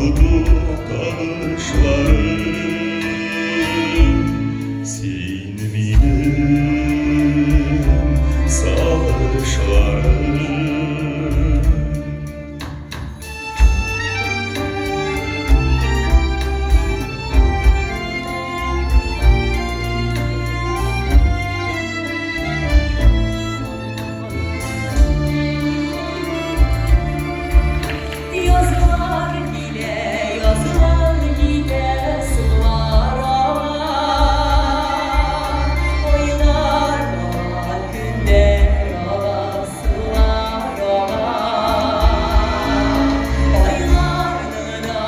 Юалды табышларым. Син минем сагышларым. Язлар килә, язлар китә, сулар ага. Айлар ага, көннәр ага, сулар ага. Айларның да,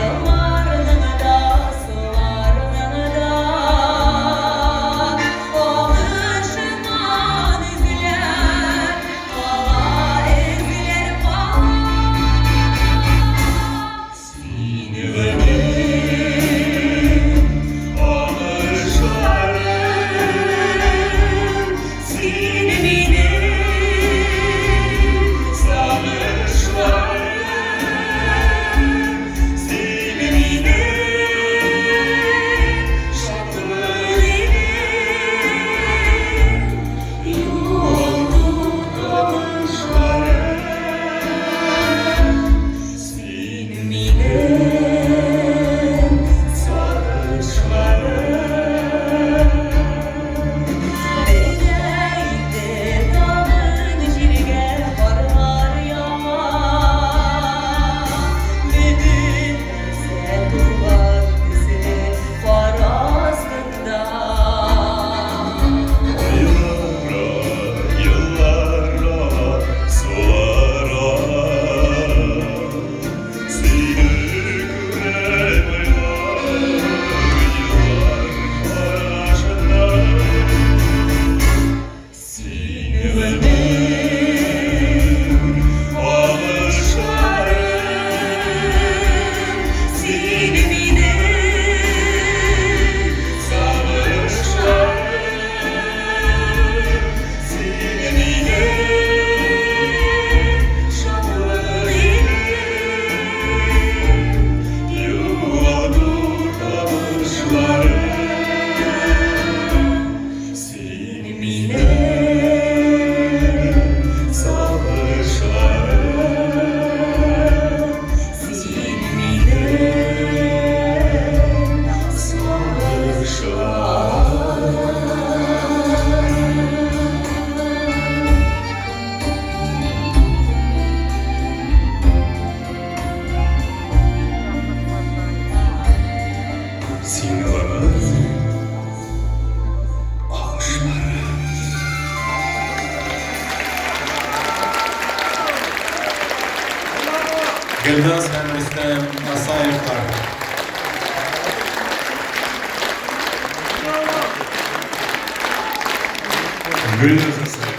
елларның да, суларның да агышыннан эзләр кала, эзләр кала. Син минем агышларым, син минем сагышларым, син минем шатлыгым, югалу табышларым. Син минем сагышларым. Менә инде тагын җиргә карлар ява. Бөтен нәрсә туган төсле кар астында. Айлар, еллар, сулар. Сине күрәм айлар, еллар арасында. Син минем агышларым, син минем сагышларым, син минем шатлыгым, югалу табышларым. Син минем сагышларым, син минем сагышларым. Син минем агышларым. Гөлназ һәм Рөстәм Асаевлар. Гөлназ.